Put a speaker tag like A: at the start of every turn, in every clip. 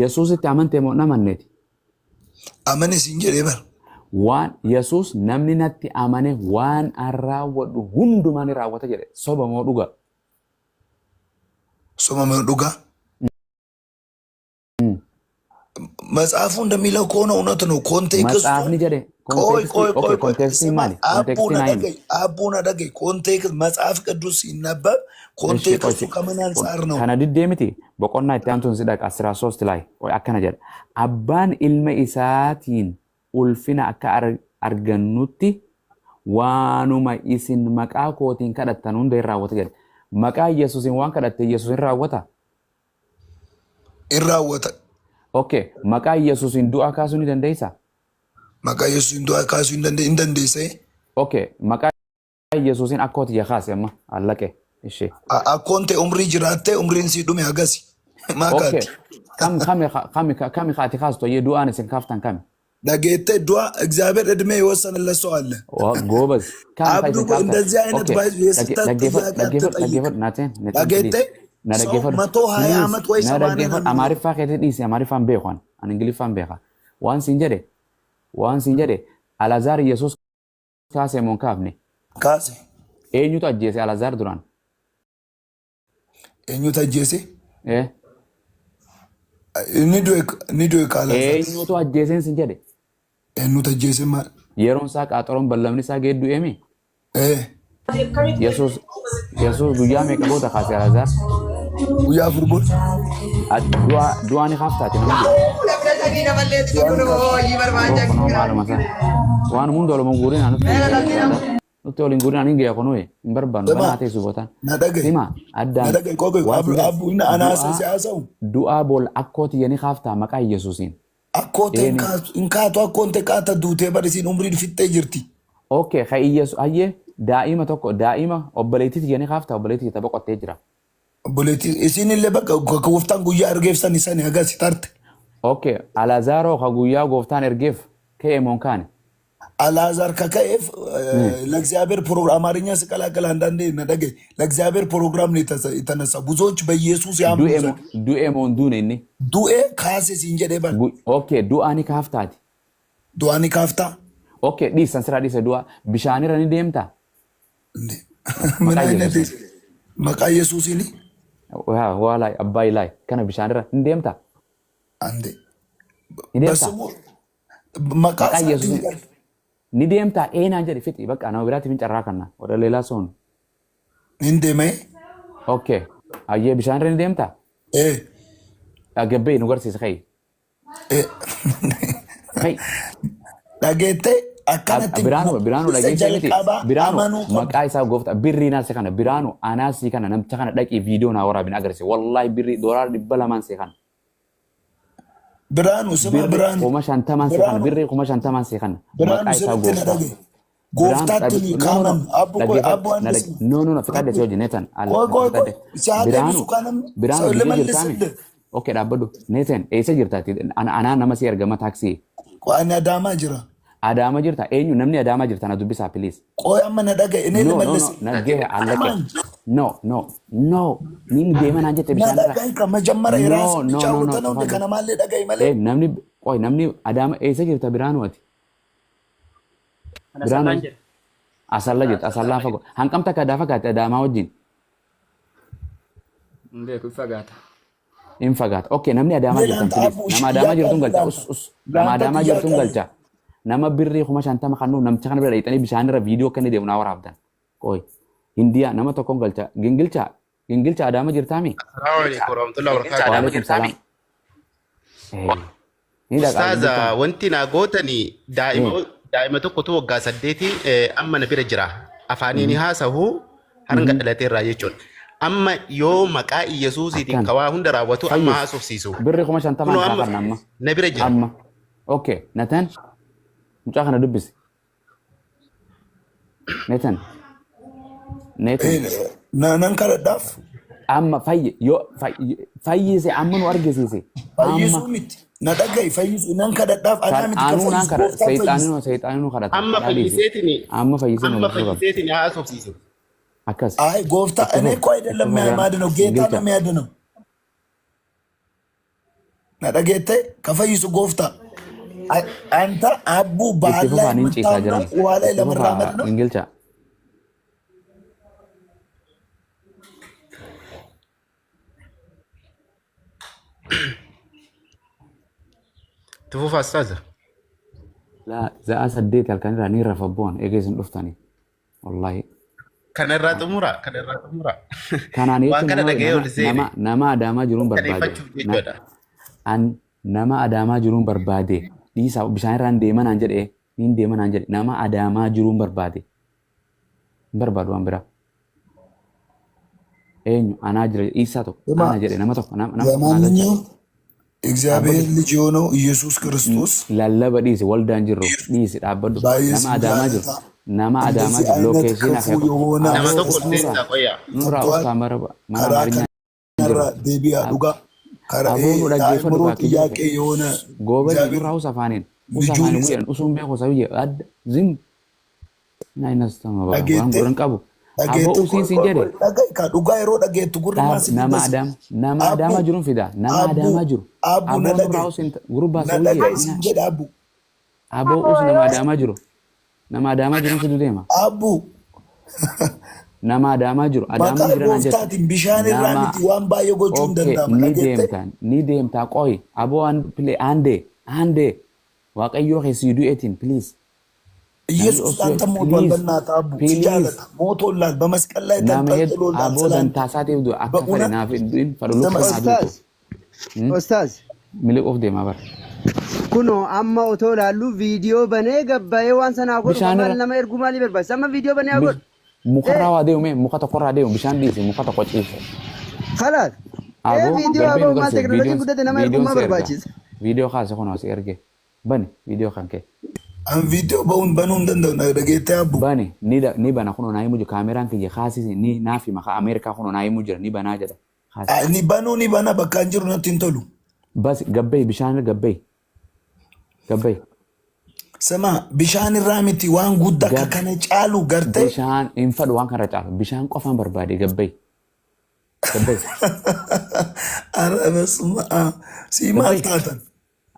A: Yesuusitti amantee moo hin amanneeti?
B: Amane siin jedhee bara.
A: Waan Yesuus namni natti amane waan an raawwadhu hundumaa ni raawwata jedhe. Soba moo dhuga?
B: Soba moo dhugaa? መጽሐፉ እንደሚለው ከሆነ እውነት ነው። ኮንቴክስቱ
A: Matsaafni jedhe
B: ቆይ
A: konteekstii
B: ቆይ
A: okay
B: ቆይ ቆይ
A: konteekstiin
B: ስማ፣
A: maali?
B: አቡነ
A: Konteekstiin haa himi.
B: ደገይ አቡነ ደገይ ኮንቴክስት መጽሐፍ ቅዱስ ሲነበብ
A: እሺ ቆይ
B: ኮንቴክስቱ ከምን አንጻር ነው?
A: kana diddee miti boqonnaa itti aantuun si dhaqa አስራ ሶስት ላይ ቆይ akkana jedha abbaan ilma isaatiin ulfina akka argannutti waanuma isin maqaa kootiin kadhattan hunda hin raawwata jedha. Maqaa Yesuusin waan kadhatte Yesuus hin raawwata.
B: ይራወጣ
A: Okay, maqaa Yesuusin du'a kaasuu ni dandeessaa?
B: maqaa Yesuusin du'a kaasuu hin dandeessee?
A: Okay, maqaa Yesuusin akkoo tiyya kaase amma allaqe ishee.
B: Akkoon ta'e umrii jiraattee umriin sii dhume hagasi.
A: Okay,
B: Maakaati.
A: kam kami kami kami kaati kaastu ayyee du'aan isin kaaftan kami?
B: dhageettee du'a እግዚአብሔር ዕድሜ የወሰነለት ሰው አለ።
A: ጎበዝ kami ka
B: አብዱ
A: isin kaaftan?
B: እንደዚህ አይነት
A: Okay,
B: የስህተት
A: dhaggeeffadhu
B: ጥያቄ
A: dhaggeeffadhu
B: አትጠይቅ።
A: dhaggeeffadhu Nateen Nateen
B: dhageettee
A: please na
B: ሰው
A: dhaggeeffadhu
B: 120
A: please
B: ዓመት ወይ
A: na
B: 80 ነው
A: dhaggeeffadhu
B: የሚኖረው።
A: Amaariffaa keetii dhiisi Amaariffaan beeku an ani Ingiliffaan beeka waan siin jedhe waan siin jedhe Alazaar Yesuus kaasee moo hin kaafne?
B: kaase
A: Eenyutu ajjeese Alazaar duraan?
B: eenyutu ajjeese?
A: Eh?
B: Inni du'e inni du'e kaalazaar.
A: Eenyutu ajjeeseen siin jedhe?
B: Eenyutu ajjeese maal?
A: Yeroon isaa qaaxaroon ballamni isaa geeddu eemi?
B: Ee
A: Yesuus Yesuus guyyaa meeqa booda kaase Alazaar?
B: Guyyaa 4 booda.
A: Du'a du'a ni kaaftaati nama du'e.
B: Du'aan kaafta.
A: Kunoo maaluma isaa. Waan hunda oluma guurin nutti nutti waliin guurin ani hin kunoo hin barbaannu
B: Sima
A: banaa teessu bootaan.
B: na dhagaye
A: Sima
B: na
A: addaan
B: dhagaye qoqoy
A: waan
B: abbu
A: siin jedhe
B: abbu inni anaasa
A: du'aa
B: si haasa'u
A: du'aa boolla akkoo tiyya ni kaaftaa maqaa Yesuusiin.
B: akkoo ta'e
A: Eeni.
B: hin kaatu akkoon ta'e kaata duutee bar isiin umriin fixxee jirti.
A: Okay, ka Iyesu hayyee daa'ima tokko daa'ima obboleettii tiyya ni kaaftaa obboleettii tiyya boqottee jira.
B: Obboleettii isiin illee bakka akka gooftaan guyyaa argeef sani sani hagas tarte.
A: Okay, Alazaaroo ka guyyaa gooftaan ergeef ka'e moo hin kaane?
B: አልዓዛር ከከኤፍ ለእግዚአብሔር ፕሮግራም አማርኛ ስቀላቅል አንዳንዴ ነደገ ለእግዚአብሔር ፕሮግራም ነው የተነሳ ብዙዎች በኢየሱስ ያምኑ
A: Du'e moo
B: ዘንድ
A: du'e moo hin duune inni?
B: du'e kaase siin jedhee bar
A: Okay, du'aa ni kaaftaati.
B: du'aa ni kaaftaa
A: Okay, dhiisan sirraa dhiise du'a bishaanirra ni deemtaa?
B: እንዴ ምን
A: Maqaa
B: አይነት
A: Yesuusiin.
B: maqaa Yesuusiin
A: Waa waa laay abbaa laay kana bishaanirra ni deemtaa?
B: አንዴ
A: Ni deemtaa?
B: በስሙ maqaa
A: Maqaa
B: isaatiin
A: Yesuusiin
B: jedhe
A: ni deemtaa eenaan jedhe fixi bakka nama biraatiif hin carraa kanna warra leelaa soon.
B: hin deemee
A: Okay, hayyee bishaanirra ni deemtaa?
B: ee
A: Gabbee nu garsiisa ka'i.
B: ee
A: Ka'i.
B: dhageettee akkanatti
A: Biraanu biraanu
B: isa
A: dhageessee miti
B: jalqabaa
A: biraanu
B: amanuu qabda.
A: maqaa isaa gooftaa birrii naasii kana biraanu anaasii kana namticha kana dhaqii viidiyoo naa waraabin agarsiise wallaahi birrii doolaara 200 see kana
B: Biraanu sima
A: birrii
B: Biraanu
A: 50,000 see kana
B: Biraanu
A: birrii 50,000 see kana
B: Biraanu
A: maqaa isaa
B: sirriitti na
A: gooftaa
B: dhagaye.
A: biraanu
B: Gooftaatti ni
A: no no no
B: kaaman abbu qoy
A: dhaggeeffadhu
B: abbu
A: na
B: አንድ
A: dhag
B: ስማ
A: no no no fixadhe
B: abbu
A: si wajjin neetan
B: ቆይ ቆይ ቆይ
A: fixadhe
B: si haa
A: biraanu
B: deebisu kanam
A: biraanu
B: ሰው
A: biyya jirtaami
B: ልመልስልህ
A: okay dhaabbadhu neetan eessa jirtaati anaa nama si ergama taaksii
B: ቆይ ani Adaamaa jira
A: Adaama jirta eenyu namni Adaamaa jirta na dubbisaa please
B: ቆይ amma na dhagaye እኔ
A: No, no, no.
B: ልመልስ
A: Naggehe allaqe.
B: አማን
A: No, no, no. Nin deema naan jette
B: na
A: bishaan irra.
B: dhagaye ከመጀመሪያ
A: No,
B: የራስን
A: no,
B: ብቻ
A: no, no.
B: አውርተህ ነው እንደ
A: Cufaa
B: ከነማሌ dhagaye malee
A: Eh, namni qoy namni Adaama eessa jirta Biraanu ati?
C: Ana
A: Biraanu
C: sallaan jira.
A: Asalla jirta Asallaa fagoo. Hanqamta akka aadaa fagaate Adaamaa wajjin
C: Hin beeku hin fagaata.
A: hin fagaata. Okay, namni Adaamaa
B: እንዴ
A: jirtan
B: ለአንተ
A: please.
B: አቡ እሺ
A: Nama Adaamaa
B: ጥያቄ
A: jirtun
B: አለ
A: galcha.
B: ለአንተ
A: Us us. Nama
B: ለአንተ
A: Adaamaa
B: ጥያቄ
A: jirtun
B: አለ
A: galcha. Nama birrii 50,000 kan namticha kana bira dhaqxanii bishaan irra viidiyoo akka inni deemu naa waraabdan. Qoy. Hindiyaa nama tokkoon galcha. Gingilcha. Gingilcha Adaama jirtaami?
D: السلام عليكم ورحمة الله وبركاته.
A: Waalaikum salaam. Eh, ni dhaqa
D: Ustaaza
A: gingilchaan.
D: wanti naa gootani daa'ima
A: Eh.
D: daa'ima tokkotu waggaa 8 amma na bira jira. Afaaniin haasahu hanga dhalateerraa jechuudha. Amma yoo maqaa Iyyasuusiitiin
A: Akkan.
D: kawaa hunda raawwatu amma
A: Fayyis.
D: haasofsiisu.
A: Birrii 50,000
D: Kunoo amma
A: kaafanna amma.
D: na bira jira.
A: Amma. Okay. Natan. Mucaa kana dubbisi. Nathan. Nathan.
B: Nan kadhadhaaf
A: Amma fayyi yoo fayyise amma nu argisiise. Amma
B: fayyisuu miti na dhagaye fayyisuu nan kadhadhaaf anaa
A: kan
B: miti ka
A: anuu naan
B: fayyisu
A: kadha
B: gooftaan fayyisa
A: seexaaninuu seexaaninuu kadhata
D: Amma
A: kadhaa dhiisi.
D: fayyiseetini
A: Amma fayyisee nu
D: amma
A: agarsiisuu qaba.
D: fayyiseetini haasofsiisu.
A: Akkas.
B: አይ ጎፍታ
A: Itti
B: እኔ
A: fufi.
B: እኮ
A: Itti
B: አይደለም
A: fufi
B: የሚያድነው ጌታ
A: gingilcha.
B: ነው የሚያድነው። Na dhageette ka fayyisu gooftaa. አንተ አቡ
A: Itti
B: በዓል ላይ
A: fufaa nin ciisaa
B: የምታምነው
A: jiran.
B: ውሃ ላይ
A: Itti fufaa
B: ለመራመድ ነው።
A: gingilchaa.
D: Itti fufaa ustaaza.
A: Laa za'a 8 halkan irraa ni rafa bu'an eega isin dhuftanii. Wallaahi.
D: Kana irraa xumura. Kana irraa xumura.
A: Kanaan
D: Waan
A: jechuun
D: kana
A: nama
D: dhaga'ee
A: nama
D: ol seene.
A: nama nama Adaamaa jiruun barbaade.
D: Mirkaneeffachuuf
A: Na
D: jechuudha.
A: an nama Adaamaa jiruun barbaade. Dhiisaa bishaan irraan deema naan jedhee niin deema naan jedhe nama Adaamaa jiruun barbaade. Hin barbaadu waan biraa. Eenyu anaa jira dhiisaa tokko
B: ስማ
A: ana jedhe nama tokko nama nama tokko naa galcha.
B: ለማንኛውም እግዚአብሔር
A: Dhaabbadhu.
B: ልጅ የሆነው ኢየሱስ ክርስቶስ
A: Lallaba dhiisi waldaan jirru dhiisi dhaabbadhu. Nama
B: በየስም
A: Adaamaa jiru
B: ጃለታ
A: nama Adaamaa
B: እንደዚህ
A: jiru
B: አይነት
A: lookeeshiin
B: ክፉ
A: akeeku.
B: የሆነ
D: Nama
A: Aboo
D: tokko ol
B: አስተሳሰብ
A: nurraa
D: seensaa qoyaa.
A: nurraa
B: ሰጥቷል።
A: ustaa mara mana
B: ከራ
A: Amaariñaa hin
B: ከነራ
A: jirru.
B: ዴቢያ ዱጋ
A: Aboo nu dhaggeeffadhu
B: የአእምሮ
A: kaa kijiba
B: ጥያቄ የሆነ
A: Goobazi
B: እግዚአብሔር
A: nurraa us afaaniin us
B: ልጁን
A: afaaniin guyyan usuun beeku sabiyye adda zim na inastama bara waan
B: dhageette
A: gurran qabu. Aboo
B: dhageette
A: usiin
B: ቆይ
A: siin
B: ቆይ
A: jedhe
B: ቆይ dhaga'i ka dhugaa yeroo dhageettu gurri
A: dhaab
B: maa si
A: nama
B: dubbasi
A: Adaama nama
B: አቡ
A: Adaamaa jiruun fida nama
B: አቡ
A: Adaamaa jiru.
B: አቡ
A: Aboo
B: na
A: nurraa
B: dhaga'i
A: us gurbaa
B: na
A: sabiyye
B: dhaga'i siin jedha አቡ
A: aboo us nama Adaamaa jiru nama Adaamaa jiruun fidu deema.
B: አቡ
A: Nama Adaamaa jiru Adaamaan
B: maqaa
A: jira naan jette
B: gooftaatiin bishaan irraa
A: nama
B: miti waan baay'ee gochuun
A: okay
B: danda'ama
A: ni
B: dhageette
A: deemta ni deemta qoy aboo an play ande ande waaqayyoo keessi du'eetiin please namni
B: ኢየሱስ
A: osoo
B: ለአንተ ሞቷል።
A: please
B: በእናትህ አቡ
A: please
B: ሲጃለታ ሞቶላል። በመስቀል ላይ
A: nama hedduu
B: ተንጠልጥሎላል።
A: aboo
B: ስላንተ
A: dantaa isaatiif du'e akka fedhe
B: በእውነት
A: naaf hin du'in fedhu
B: ስማ
A: lubbuu naa duutu
C: Ustaaz, ustaaz,
A: miliquuf deemaa bara.
C: Kunoo amma otoo ilaallu viidiyoo banee gabbaa'ee waan sanaa godhu
A: Bishaan
C: maal
A: irra
C: nama erguu maalii barbaachisa? Amma viidiyoo banee haa godhu.
A: Mukarraa waa deemu mee muka tokkorraa deemu bishaan dhiisi muka tokko ciise.
C: Kalaas. Ee
A: Aboo
C: viidiyoo
A: garbee
C: aboo
A: nu
C: maal
A: garsiise
C: teknooloojiin
A: viidiyoon
C: guddate nama erguu
A: viidiyoon
C: maa
A: si erga.
C: barbaachisa?
A: Viidiyoo kaase kunoo si erge. Bani viidiyoo kan kee.
B: An viidiyoo ba'uun banuu hin danda'u dhageette አቡ
A: Bani ni da ni bana kunoo naa himu jira kaameraan kiyya kaasisi ni naaf hima ka Ameerikaa kunoo naa himu jira ni banaa jedha kaasi.
B: Ni banuu ni bana bakka hin jiru natti hin tolu.
A: Bas gabbee bishaan gabbee gabbee.
B: ስማ bishaan irraa miti waan guddaa akka
A: Gab
B: kana caalu gartee
A: bishaan hin fadhu waan kana caalu bishaan qofaan barbaade gabbee gabbee
B: ኧረ በስመ አብ sii maal
A: gabbee.
B: taatan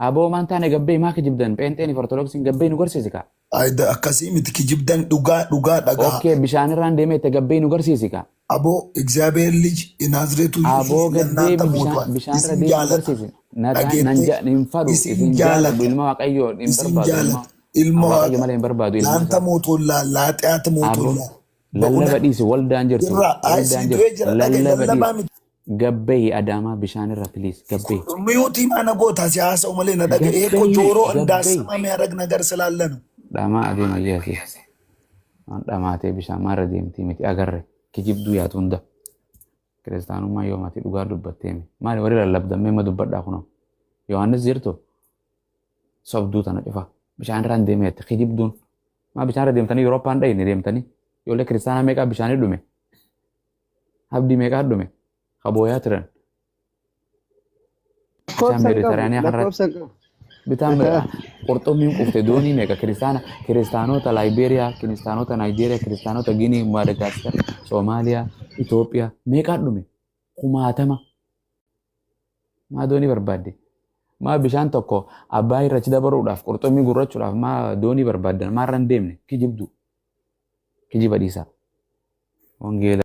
A: Aboo maan taane gabbee maa kijibdan pheenxeen fi ortodoksiin gabbee nu garsiisi kaa.
B: Ayda akkasii miti kijibdan dhugaa dhugaa dhagaa
A: Okay bishaan irraan deemee itti gabbee nu garsiisi kaa.
B: አቦ እግዚአብሔር ልጅ የናዝሬቱ ኢየሱስ
A: Aboo gad
B: ለእናንተ
A: deemi bishaan
B: ሞቷል።
A: bishaan irra
B: isin
A: deemi nu
B: jaalata
A: garsiisi. Nagaan nan
B: dhageette
A: hin fadhu
B: isin
A: isin jaaladhu
B: jaalata
A: ilma waaqayyoo hin
B: isin
A: barbaadu ilma
B: jaalata ilma
A: waaqayyo
B: waaqa
A: malee hin barbaadu ilma
B: ለአንተ
A: isaa.
B: ሞቶላል፣ ለኃጢአት
A: Aboo
B: ሞቶላል።
A: lallaba
B: በእውነት
A: dhiisi waldaan jirtu
B: irraa አይ
A: waldaan
B: si
A: jirtu
B: du'ee jira dhaga'i
A: lallaba
B: lallabaa
A: dhiisi
B: miti
A: gabbee Adaamaa bishaan irra please gabbee
B: ሚዩቲ ማነ ጎታ ሲያሰው መሌ ነደገ ይሄ እኮ
A: gabbee
B: ጆሮ
A: gabbee
B: እንዳሰማ የሚያደርግ ነገር ስላለ ነው።
A: dhamaa adeema yeesi waan dhamaatee bishaan maarra deemtii miti agarre kijibduu yaatu hunda kiristaanummaa yoo mati dhugaa dubbatteemi maali warri lallabdammee ma dubbadhaa kunoo Yohaannis jirtu sobduu tana cufa bishaan irraan deemeette kijibduun maa bishaan irra deemtanii Yurooppaan dhayine deemtanii ijoollee kiristaanaa meeqaa bishaanii dhume abdii meeqaa dhume kabooyaa turan bishaan
C: Lakkoofsa hin qabu.
A: Meediteraaniyaa kanarratti
C: Lakkoofsa hin qabu.
A: bitaan qurxummiin qufte doonii meeqa kiristaana kiristaanota Laayibeeriyaa kiristaanota Naayijeeriyaa kiristaanota Ginii Maadagaskar Soomaaliyaa Itoophiyaa meeqaa dhume kumaatama maa doonii barbaadde maa bishaan tokko abbaa irra achi dabaruudhaaf qurxummii gurrachuudhaaf maa doonii barbaaddan maa irra hin deemne kijibdu kijiba dhiisaa wangeela.